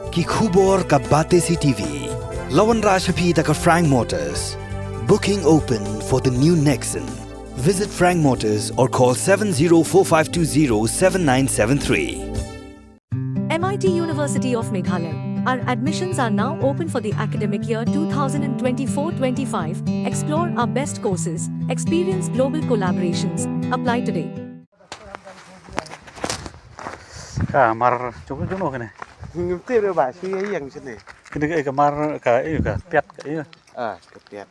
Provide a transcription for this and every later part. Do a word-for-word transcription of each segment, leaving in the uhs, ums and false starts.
Ki khubor ka Batesi T V. La wanrah sha phi da ka Frank Motors. Booking open for the new Nexon. Visit Frank Motors or call seven zero four five two zero seven nine seven three. M I T University of Meghalaya. Our admissions are now open for the academic year two thousand twenty-four twenty-five. Explore our best courses, experience global collaborations. Apply today. Ka mar jong jong no kane. Ngim tip re ba shu ïa ïeng shane. Kane ka, ka mar ka, eh, ka piat ka, eh. Ah, ka piat.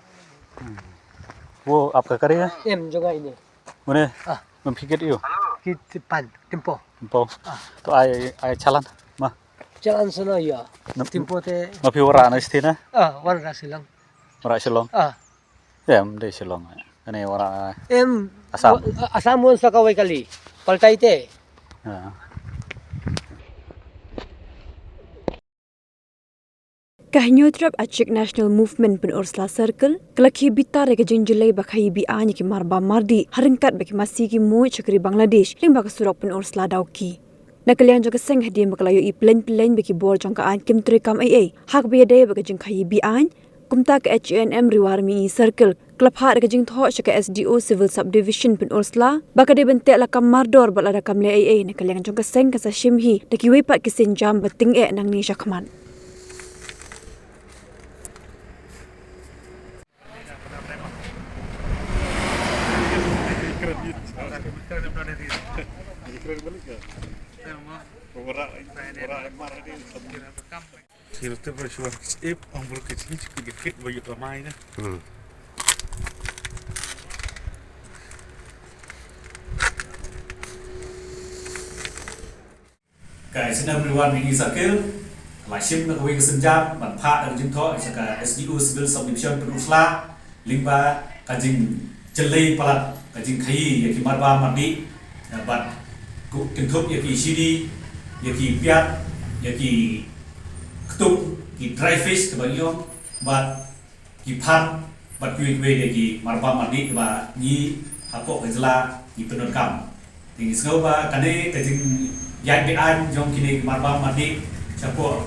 Wo ap ka kari ka? Em jong ai ne. Mane? Ah. Ngam phi get ïo. Ki tipan, timpo. Timpo. Ah. To ai, ai chalan ma. Chalan sana ïa. Nam- Timpo te. Ma phi wara na sti na? Ah, wara Shillong. Wara Shillong. Ah. Em, de Shillong. Kane wara Em, Assam. Wa-, Assam won sa kawei kali. Paltai te. Ah. Ka Hynñiewtrep Achik National Movement Pynursla Circle ka la khie bitar ïa ka jingjyllei ba khaii be-aiñ ïa ki marbam mardih ha ryngkat bad ki masi ki muid sha ka ri Bangladesh lyngba ka surok Pynursla Dawki. Na ka liang jong ka seng hadien ba ka la ïohi pyllein pyllein ba ki bor jong ka aiñ kim treikam ei ei ha kaba ïadei bad ka jingkhaii be-aiñ, kumta ka H A N M Ri War Mihngi Circle ka la phah da ka jingthoh sha ka S D O Civil Subdivision Pynursla ba ka dei ban teh lakam mardor bad lada kam leh ei ei na ka liang jong ka seng kan sa shim hi da kiwei pat ki sienjam ba tyngeh nangne shakhmat. Sila te ba shuwa ip ang bro ke sini siki dikit ba yuk ramai na. Hmm. Ka S N M Ri War Mihngi Circle la shim na kawei ka sienjam ban phah da ka jingthoh sha ka S D O Civil Subdivision Pynursla lyngba ka jingjyllei palat ka jingkhaii ïa ki marbam mardih, eh, bad kynthup ïa ki shini, ïa ki piat, ïa ki ktung, ki dry fish kaba ngi ong, bad ki phan bad kiwei kiwei de ki marbam mardih kiba ngi hapoh ka jylla ngi pyndonkam. Te ngi sngew ba kane ka jingïaid be-aiñ jong kine ki marbam mardih shapoh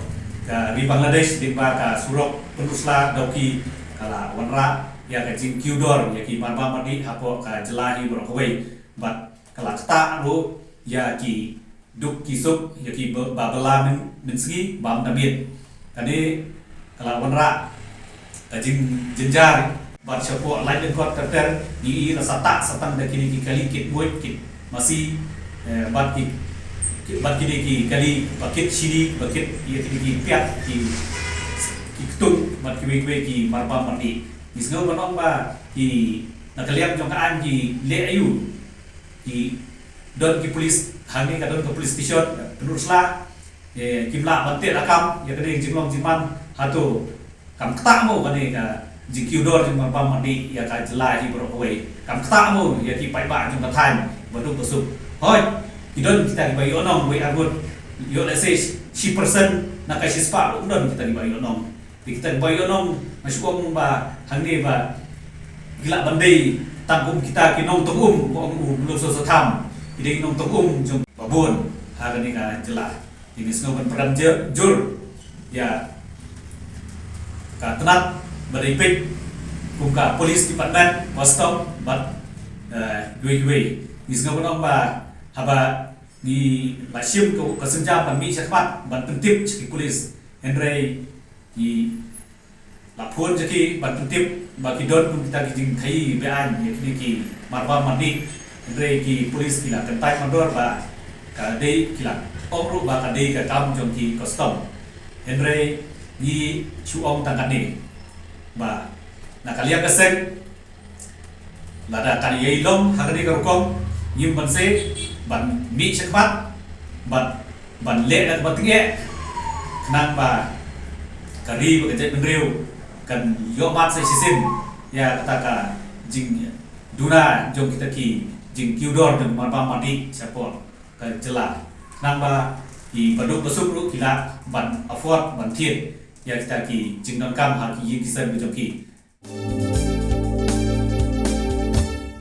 ka ri Bangladesh lyngba ka surok Pynursla Dawki ka la wanrah ïa ka jingkiew dor ïa ki marbam mardih hapoh ka jylla hi baroh kawei. Bad ka la ktah ruh ïa ki duk ki suk ïa ki ba, ba bylla myn, mynsngi bam da miet. Kane ka la wanrah ka jingjynjar bad shapoh Laitumkhrah ter ter ngi i la sa tah sa tang da kine ki kali kit muid kit masi, eh, bad ki, ki, bad kine ki kali ba kit shini ba kit ïa kine ki piat ki, ki ktung bad kiwei kiwei ki marbam mardih. Ngi sngew ban ong ba ki na ka liang jong ka aiñ ki leh aïu. Ki don ki police hangne ka don ka police station Pynursla, eh, kim lah ban teh lakam ïa kane ka jinglong jingman. Hato kam ktah mo kane ka jingkiew dor jong marbam mardih ïa ka jylla hi baroh kawei? Kam ktah mo ïa ki paidbah jong ka thaiñ ba duk ba suk? Hooid, ki don kita kiba ïoh nong wei arngut, ïoh lehse shi percent na ka shispah ruh don kita kiba ïoh nong. Te kita kiba ïoh nong nga shu ong ba hangne ba ki lah ban dei tang kum kita ki nongtong um, ba ong u Mluso Satham, ki dei nongtong um jong ba bun ha kane ka jylla. Te ngi sngew ban pyrkhat jur ïa ka tnat ba dei peit kum ka police department, custom bad, eh, kiwei kiwei. Ngi sngew ban ong ba haba ngi la shim ka, ka sienjam ban mih shakhmat ban pyntip sha ki police, hynrei ngi la phone sha ki ban pyntip ba ki don kum kita ki jingkhaii be-aiñ ïa kine ki marbam mardih. Hynrei ki police ki la kyntait mardor ba ka dei, ki la ong ruh ba ka dei ka kam jong ki custom. Hynrei ngi shu ong tang katne ba na ka liang ka seng lada kan ïai long ha kane ka rukom, ngim banse ban mih shakhmat bad ban leh da kaba tyngeh khnang ba ka ri bad ka jaitbynriew kan ïohmad sa shisien ïa kata ka jingduna jong kita ki jingkiew dor jong marbam mardih shapoh ka jylla, khnang ba ki baduk basuk ruh ki lah ban afford ban thied ïa kita ki jingdonkam ha ki ïing ki sem ki jong ki.